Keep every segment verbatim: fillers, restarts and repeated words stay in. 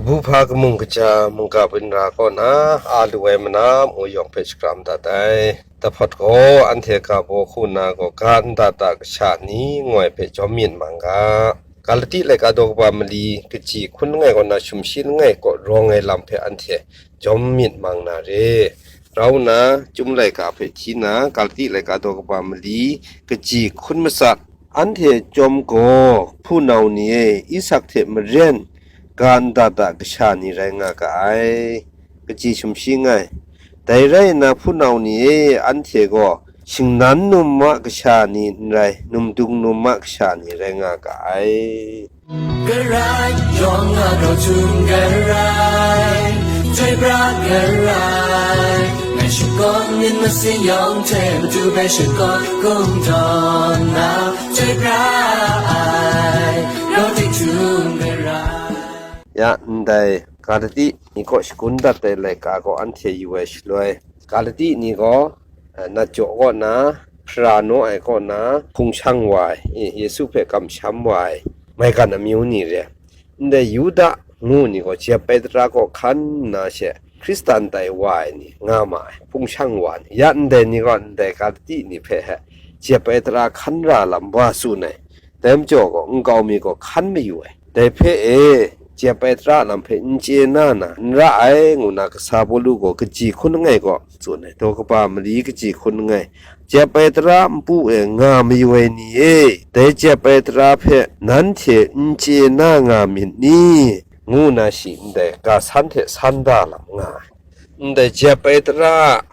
Buhpa kamung kaja mungga bindra kaw na a lu ai manam uyawng hpe shakram dat ai. Dahpawt gaw anhte ga baw hku na gaw, ga ndat a kasha ni ngu ai hpe jawm myit mang ga. Galati laika daw kaba mali kaji hkun langai kaw na, sumshi langai kaw rawng ai lam hpe anhte jawm myit mang na re. Grau nna, Chyum laika hpe hti na, Galati laika daw kaba mali kaji hkun matsat, anhte chyawm gaw, hpunau ni e, Isak hte maren ga ndat a kasha ni rai nga ga ai, kaji sumshi nngai. Dai rai nna, hpunau ni e, anhte gaw shingnan num a kasha ni n rai, numdung num a kasha ni rai nga ga ai. Garai, yawng a grau htum garai, chyoi pra garai, ngai shakawn myit masin yawng hte matu bai shakawn kungdawn na, chyoi pra ai, grau ting htum garai. Ya, ndai Galati ni kaw shagun dat ai laika gaw anhte yu ai shaloi, Galati ni gaw, eh, nat jaw kaw na, hpara naw ai kaw na, hpung shang wa ai, eh, Yesu hpe kamsham wa ai, maigan amyu ni re. Ndai Yuda ngu ni gaw jep ai tara kaw hkan nna she, Hkristan tai wa ai ni nga ma ai, hpung shang wa ni. Ya ndai ni gaw ndai Galati ni hpe he jep ai tara hkan ra lam wa tsun ai. Dai majaw gaw, nkau mi gaw hkan mayu ai. Dai hpe e, jep ai tara lam hpe n chye na na, n ra ai, ngu na kasa Pawlu gaw kaji hkun langai kaw tsun ai, daw kaba mali kaji hkun langai, jep ai tara npu e nga mayu ai ni e, dai jep ai tara hpe nanhte n chye na nga myit ni? Ngu na shi ndai ga san hte san da lam nga ai. Ndai jep ai tara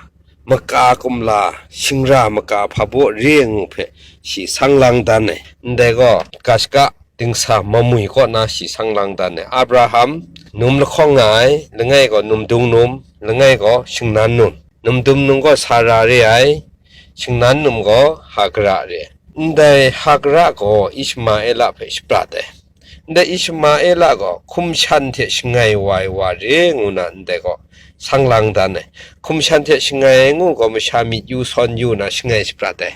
maka kumla, shingra maka hpa baw re ngu hpe shi sang lang dan ai. Ndai gaw, ga shaka dingsa mamwi kaw na shi sang lang dan ai. Abraham num lahkawng nga ai, langai gaw numdung num, langai gaw shingnan num. Numdung num gaw Sara re ai, shingnan num gaw Hagara re ai. Ndai Hagara gaw Ishmaela hpe shaprat ai. Ndai Ishmaela gaw hkum shan hte shangai wa ai wa re ngu na ndai gaw sang lang dan ai. Hkum shan hte shangai ai ngu gaw masha myit yu sawn yu na shangai shaprat ai.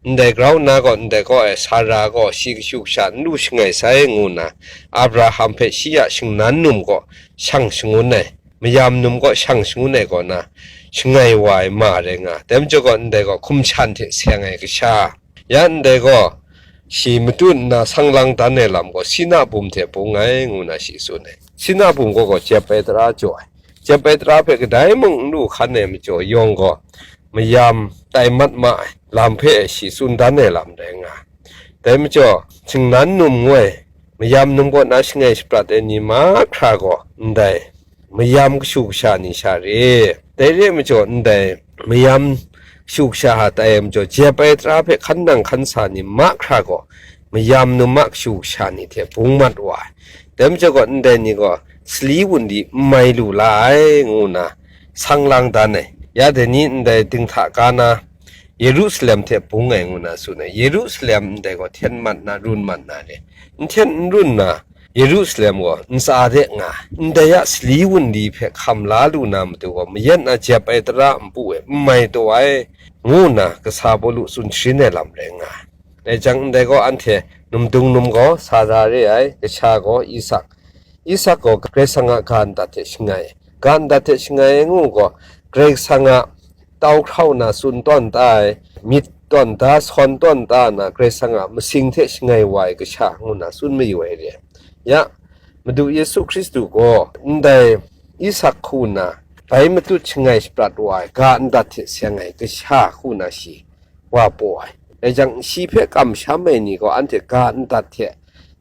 Ndai grau nna gaw ndai kaw ai Sara gaw shi kashu kasha n lu shangai sai ngu na, Abraham hpe shi a shingnan num gaw shang shangun ai, mayam num gaw shang shangun ai kaw na, shangai wa ai ma rai nga. Dai majaw gaw ndai gaw hkum shan hte seng ai kasha. Ya ndai gaw, shi matut nna sang lang dan ai lam gaw, Sina bum hte bung ai, ngu na shi tsun ai. Sina bum gaw, gaw jep ai tara jaw ai. Jep ai tara hpe kadai mung n lu hkan ai majaw yawng gaw, mayam tai mat ma ai lam hpe shi tsun dan ai lam rai nga ai. Dai majaw, shingnan num ngu ai, mayam num kaw na shangai shaprat ai ni mahkra gaw, ndai mayam kashu kasha ni sha re. Dai re ai majaw, ndai mayam kashu kasha hta tai ai majaw, jep ai tara hpe hkan nang hkan sa ni mahkra gaw, mayam num a kashu kasha ni hte bung mat wa ai. Dai majaw gaw, ndai ni gaw sali wunli n mai lu la ai, ngu na sang lang dan ai. Ya dai ni ndai dinghta ga na, Yerusalem hte bung ai ngu na tsun ai. Yerusalem ndai gaw hten mat na, run mat na re. N hten n run na, Yerusalem gaw ntsa de nga ai. Ndai a sali wunli hpe hkam la lu na matu gaw, mayat na jep ai tara npu e n mai taw ai, ngu na kasa Pawlu tsun sharin ai lam rai nga ai. Dai jang ndai gaw, anhte numdung num gaw Sara re ai, kasha gaw Isak. Isak gaw Karai Kasang a ga ndat hte shangai ai. Ga ndat hte shangai ai ngu gaw, Karai Kasang a tau hkrau na tsun tawn ta ai, myit tawn da, sawn tawn ta na, Karai Kasang a masing hte shangai wa ai kasha ngu na tsun mayu ai re. Ya, Madu Yesu Hkristu gaw ndai Isak hku na, bai matut shangai shaprat wa ai, ga ndat hte seng ai kasha hku na shi wa paw ai. Dai jang, shi hpe kamsham ai ni gaw, anhte ga ndat hte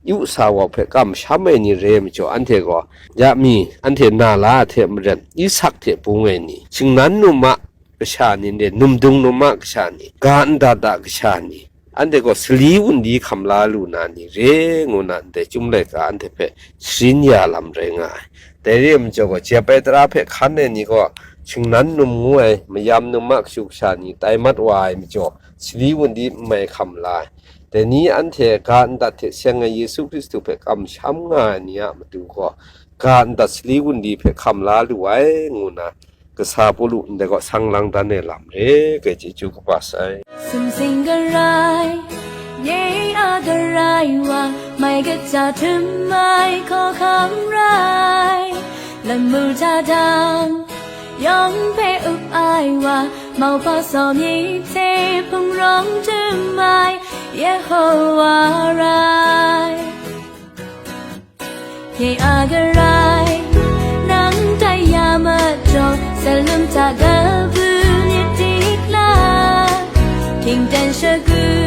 yu sa wa hpe kamsham ai ni re ai majaw, anhte gaw, ya mi, anhte na la ai hte maren, Isak hte bung ai ni, shingnan num a kasha ni, ndai numdung num a kasha ni, ga ndat a kasha ni, anhte gaw sali wunli hkam la lu na ni re, ngu na ndai Chyum laika anhte hpe sharin ya lam rai nga ai. Dai re ai majaw gaw, jep ai tara hpe hkan ai ni gaw, shingnan num ngu ai, mayam num a kashu kasha ni tai mat wa ai majaw, sali wunli n mai hkam la ai. Dai ni anhte ga ndat hte seng ai Yesu Hkristu hpe kamsham nga ai ni a matu gaw, ga ndat sali wunli hpe hkam la lu ai, ngu na kasa Pawlu ndai gaw sang lang dan ai lam re, kai chyeju kaba sai. Sumsing garai, ye a garai wa, mai kaja htum ai hkawhkam rai. Lamu hta dang, yawng hpe up ai wa, mauhpa sawmyi hte hpung rawng dum ai, Yehowa rai. Nye a garai, nang tai ya majaw, salum hta kabu myit tikla, hkying dan shagu